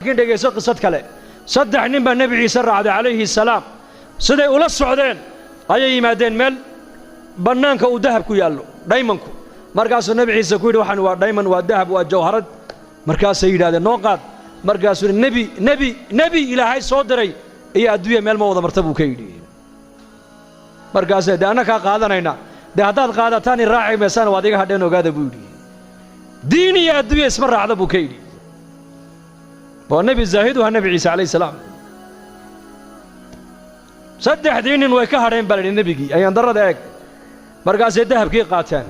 Laakiin dhegayso qisad kale. Saddex nin baa Nebi Ciise raacday calayhi salaam. Siday ula socdeen ayay yimaadeen meel bannaanka uu dahab ku yaallo, dhaymanku. Markaasuu Nebi Ciise ku yidhi, waxaan waa dhayman, waa dahab, waa jawharad. Markaasay yidhahdeen, noo qaad. Markaasuu yidhi, nebi Ilaahay soo diray iyo adduunya meel ma wada marta, buu ka yidhi. Markaasay, dee annakaa qaadanayna, dee haddaad qaadataan i raaci maysaan, waad iga hadheen, ogaada, buu yidhi. Diin iyo adduunya isma raacda, buu ka yidhi. Waa nebi zaahid u ahaa Nebi Ciise calayhi salaam. Saddexdii nin way ka hadheen, baa la yidhi, nebigii. Ayaan darrada eeg. Markaasay dahabkii qaateen,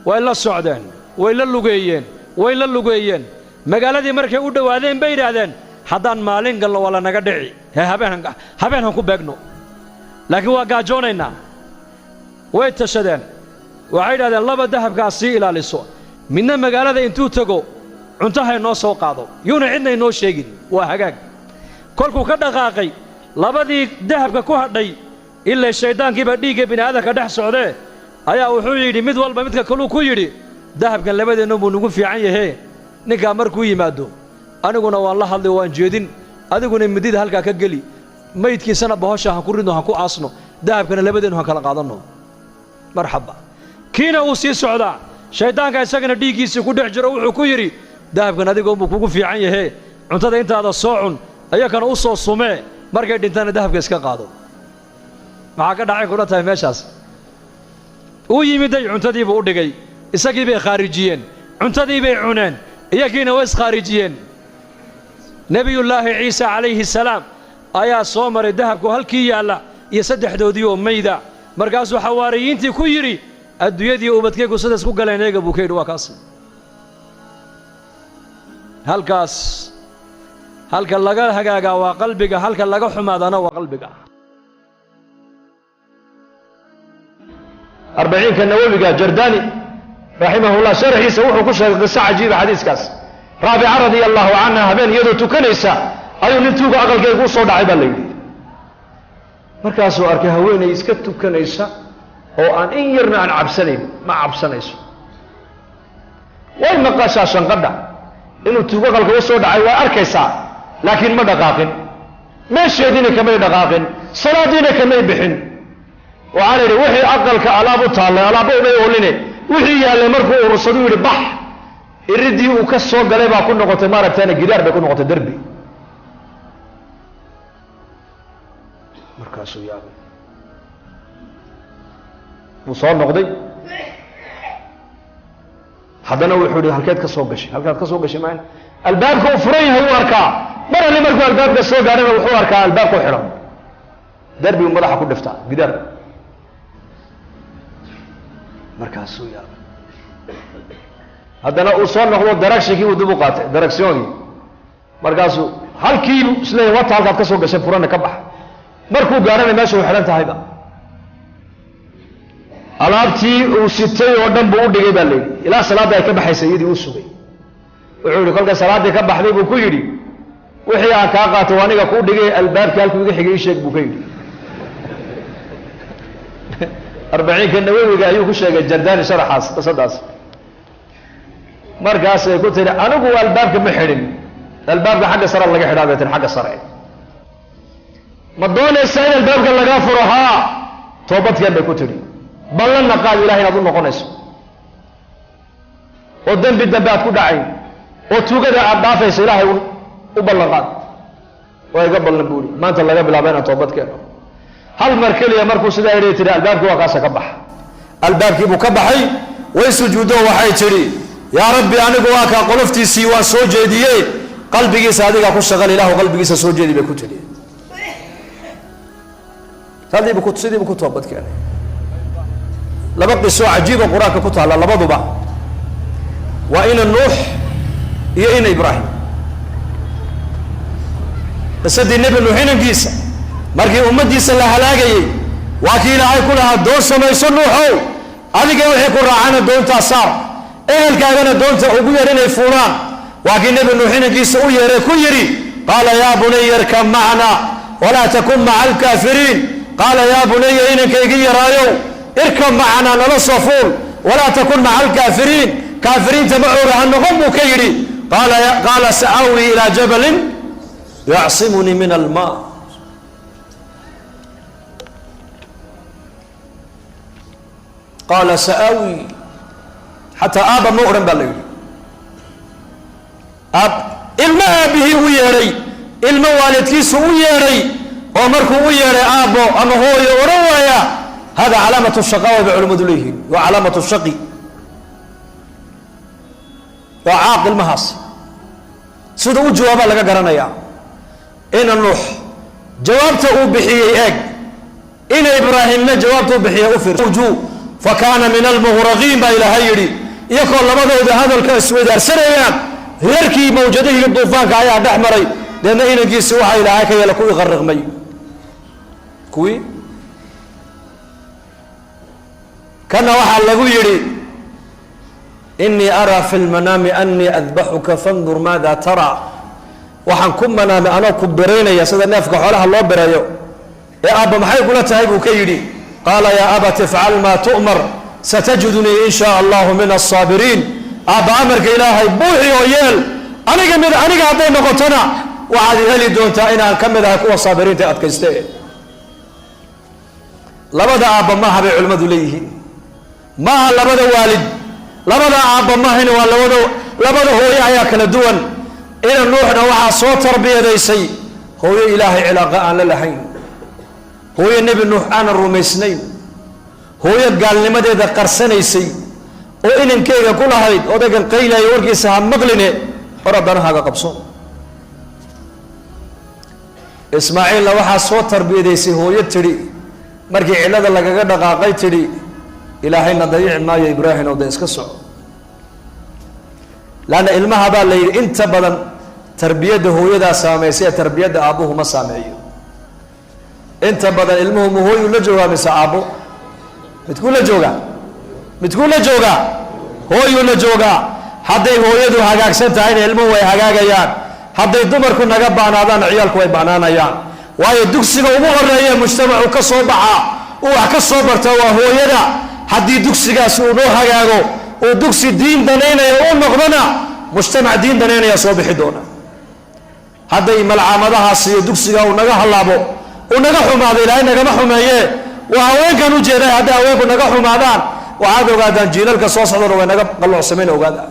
way la socdeen, way la lugeeyeen, way la lugeeyeen. Magaaladii markay u dhowaadeen bay yidhaahdeen, haddaan maalin galno waa la naga dhici, hee habeen han ku beegno, laakiin waa gaajoonaynaa. Way tashadeen. Waxay yidhahdeen, laba dahabkaas sii ilaaliso, midna magaalada intuu tego cuntaha inoo soo qaado, yuuna cidna inoo sheegin. Waa hagaag. Kolkuu ka dhaqaaqay, labadii dahabka ku hadhay, ilaa shayddaankiibaa dhiigga bini'aadamka dhex socdee, ayaa wuxuu yidhi mid walba midka kaluu ku yidhi, dahabkan labadeennu buu nagu fiican yahee, ninkaa markuu yimaado aniguna waan la hadlay, waan jeedin, adiguna midida halkaa ka geli, maydkiisana bohosha han ku ridno, han ku aasno, dahabkana labadeennu han kala qaadanno. Marxaba. Kiina wuu sii socdaa. Shayddaanka isagana dhiiggiisii ku dhex jiro wuxuu ku yidhi, dahabkan adigoonbuu kugu fiican yahee, cuntada intaada soo cun, ayakana u soo sumee, markay dhintaana dahabka iska qaado. Maxaa ka dhacay kula tahay meeshaas? Uu yimiday, cuntadiibuu u dhigay, isagii bay khaarijiyeen, cuntadii bay cuneen, iyagiina way iskhaarijiyeen. Nebiyullaahi Ciise calayhi salaam ayaa soo maray dahabku halkii yaalla iyo saddexdoodii oo mayda. Markaasuu xawaariyiintii ku yidhi, adduunyadii ubadkaygu sidaas ku galeen eega, buu ka yidhi. Waa kaas halkaas. Halka laga hagaagaa waa qalbiga, halka laga xumaadana waa qalbiga. Arbaciinka Nawowiga, Jardani raximahullah sharxiisa wuxuu ku sheegay qiso cajiiba xadiiskaas. Raabica radia allahu canha habeen iyadoo tukanaysa ayuu nin tuuga aqalkaygu u soo dhacay, baa la yidhi. Markaasuu arkay haweenay iska tukanaysa oo aan in yarna aan cabsanayn. Ma cabsanayso, way maqashaa shanqadha inuu tuugo aqalka u soo dhacay, way arkaysaa, laakiin ma dhaqaaqin, meesheediina kamay dhaqaaqin, salaadiina kamay bixin. Waxaa la yidhi, wixii aqalka alaab u taallay, alaabba umay ooline, wixii yaallay markuu urursaduu yidhi bax, iridii uu ka soo galay baa ku noqotay, maaragtaana gidaar bay ku noqotay, derbi. Markaasuu yaabay, wuu soo noqday haddana. Wuxuu yidhi, halkeed ka soo gashay? Halkaad ka soo gashay maan albaabka uu furan yahay uu arkaa. Mar alli markuu albaabka soo gaadhana wuxuu arkaa albaabka u xidhan, derbigu madaxa ku dhiftaa, gidaar. Markaasuu yaabay. Haddana uu soo noqdo, daragshinkii uu dib u qaatay, daragsiyoonkii. Markaasuu halkiibu isleeyahy, wata halkaad ka soo gashay furana, ka bax. Markuu gaadhana meesha u xidhan tahayba. Alaabtii uu sitay oo dhan buu u dhigay, baa layidhi, ilaa salaadda ay ka baxaysay iyadii uu sugay. Wuxuu yidhi, kolka salaaddii ka baxday buu ku yidhi, wixii aan kaa qaato waa aniga kuu dhigay, albaabkii halkuu iga xigay ii sheeg, buu ka yidhi. Arbaciinka Nawowiga ayuu ku sheegay Jardani sharaxaas qisadaas. Markaasay ku tihi, anigu albaabka ma xidhin, albaabka xagga sare laga xidhaa, bay tihi. Xagga sare ma doonaysaa in albaabka lagaa furo? Haa, toobadkeen, bay ku tidhi. Ballanna qaad Ilahay inaad u noqonayso oo dembi dambe aad ku dhacayn oo tuugada aad dhaafayso, Ilaahay u ballan qaad. Waa iga ballan, buuri, maanta laga bilaabo inaan toobad keeno. Hal mar keliya markuu sidaa yidhi tihi, albaabkii waa kaasa, ka baxa. Albaabkii buu ka baxay, way sujuuddo, waxay tidhi, yaa Rabbi, anigu waa kaa qoloftiisii waan soo jeediye, qalbigiisa adigaa ku shaqal, Ilahu qalbigiisa soo jeedi, bay ku tidhi. Sidiibu ku toobad keenay. Laba qiso cajiiba Qur-aanka ku taalla, labaduba waa ina Nuux iyo ina Ibraahim. Qisadii Nebi Nuux inankiisa markii ummaddiisa la halaagayey, waa kii Ilaahay ku lahaa, doon samayso Nuuxow, adiga wixii ku raacana doontaa saar, ehelkaagana doonta ugu yeer inay fuulaan. Waa kii Nebi Nuux inankiisa u yeeray, ku yidhi, qaala yaa bunaya irkab macna walaa takun maca alkaafiriin. Qaala yaa bunaya, inankaygi yaraayow, irkab macnaa, nala soo fuul, walaa takun maca alkaafiriin, kaafiriinta macooga ha noqon, buu ka yidhi. Qaala sa'aawi ilaa jabalin Yacsimunii min almaa. Qaala sa'aawi, xataa aabba ma odhan baa la yidhi. Aab ilmo aabbihii u yeedhay, ilmo waalidkiisu u yeedhay, oo markuu u yeedhay aabbo ama hooyo odhan waaya, hada calaamatu shaqaawa bay culimmadu leeyihiin. Waa calaamatu shaqi, waa caaq ilmahaas. Sida u jawaabaa laga garanayaa. Ina Nuux jawaabta uu bixiyey eeg, ina Ibraahimna jawaabta uu bixiyey u fiir. Fa kaana min almughraqiin baa Ilaahay yidhi. Iyakoo labadooda hadalka isweydaarsanayaan, hirarkii mawjadihii duufaanka ayaa dhex maray. Deedna inankiisi waxaa Ilaahay ka yeela kuwii qariqmay, kuwii kana waxaa lagu yidhi: inii araa fi lmanaami anii adbaxuka fandur maada tara. Waxaan ku manaamay anoo ku biraynaya sida neefka xoolaha loo birayo, ee aabba maxay kula tahay, buu ka yidhi. Qaala yaa abati ifcal maa tu'mar, satajidunii in shaa allahu min alsaabiriin. Aabba, amarka Ilaahay buuxi oo yeel. Aniga mid aniga hadday noqotona, waxaad heli doontaa inaan ka mid ahay kuwa saabiriinta adkayste. Labada aabba maaha bay culimmadu leeyihiin, maaha labada waalid, labada aabba maahayna, waa labada hooyo ayaa kala duwan. Ina Nuuxna waxaa soo tarbiyadaysay hooyo Ilaahay cilaaqa aan la lahayn, hooyo Nebi Nuux aanan rumaysnayn, hooyo gaalnimadeeda qarsanaysay oo inankeyga ku lahayd: odaygan qaylaya warkiisa ha maqline, or haddana qabso. Ismaaciilna waxaa soo tarbiyadaysay hooyo tidhi, markii cillada lagaga dhaqaaqay tidhi: Ilaahayna dayici maayo, Ibraahim oo de iska soco. Laanna ilmaha baa la yidhi inta badan tarbiyadda hooyadaa saameysay ee tarbiyadda aabbuhu ma saameeyo. Inta badan ilmuhu ma hooyuu la joogaa mise aabbo? Midkuu la joogaa? Midkuu la joogaa? Hooyuu la joogaa. Hadday hooyadu hagaagsan tahayna ilmuhu way hagaagayaan. Hadday dumarku naga baanaadaanna ciyaalku way banaanayaan. Waayo, dugsiga ugu horeeya mujtamacu ka soo baxaa, uu wax ka soo barta, waa hooyada. Haddii dugsigaasi uu noo hagaago, uu dugsi diin danaynaya u noqdona, mujtamac diin danaynaya soo bixi doona. Hadday malcaamadahaas iyo dugsiga uu naga hallaabo, uu naga xumaado, Ilaahay nagama xumeeye, waa haweenkan ujeeday, hadday haweenku naga xumaadaan, waxaad ogaadaan jiilalka soo socdona way naga qalloocsameen, ogaada.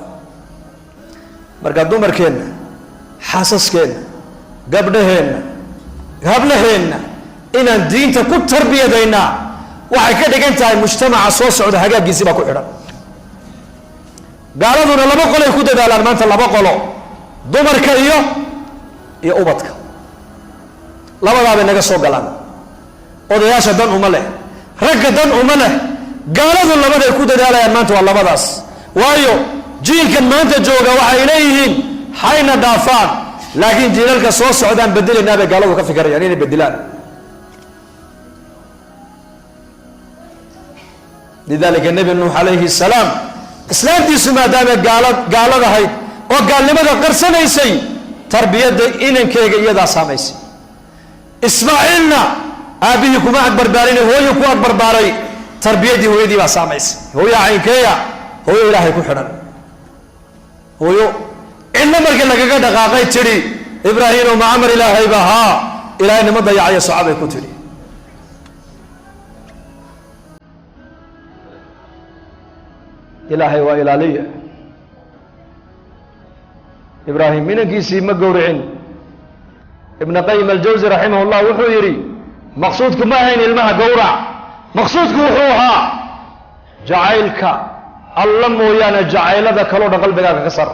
Marka dumarkeenna, xaasaskeenna, gabdhaheenna, hablaheenna inaan diinta ku tarbiyadaynaa waxay ka dhigan tahay mujtamaca soo socda hagaaggiisii baa ku xidhan. Gaaladuna laba qolay ku dadaalaan maanta, laba qolo: dumarka iyo ubadka. Labadaabay naga soo galaan. Odayaasha dan uma leh, ragga dan uma leh. Gaaladu labaday ku dadaalayaan maanta waa labadaas. Waayo, jiilkan maanta jooga waxay leeyihiin hayna dhaafaan, laakiin jiilalka soo socdaan bedelaynaa bay gaaladu ka fikirayaan inay bedelaan. Lidalika Nebi Nuux calayhi salaam islaamtiisu maadaama gaaladahayd oo gaalnimada qarsanaysay, tarbiyadda inankeyga iyadaa saamaysay. Ismaaciilna aabbihii kuma ag barbaarin, hooyo ku ag barbaaray. Tarbiyaddii hooyadii baa saamaysay. Hooyo caynkeeya? Hooyo Ilaahay ku xidhan, hooyo cidlo markii lagaga dhaqaaqay tidhi: Ibraahimo, ma amar Ilaahay ba? Haa, Ilaahay nima dayacayo, soco, bay ku tidhi. Ilaahay waa ilaaliya. Ibraahim inankiisii ma gowricin. Ibn Qayim Aljawsi raximah llah wuxuu yidhi: maqsuudku ma ahayn ilmaha gowrac, maqsuudku wuxuu ahaa jacaylka Alla mooyaane jacaylada kaloo dhan qalbigaaga ka sar.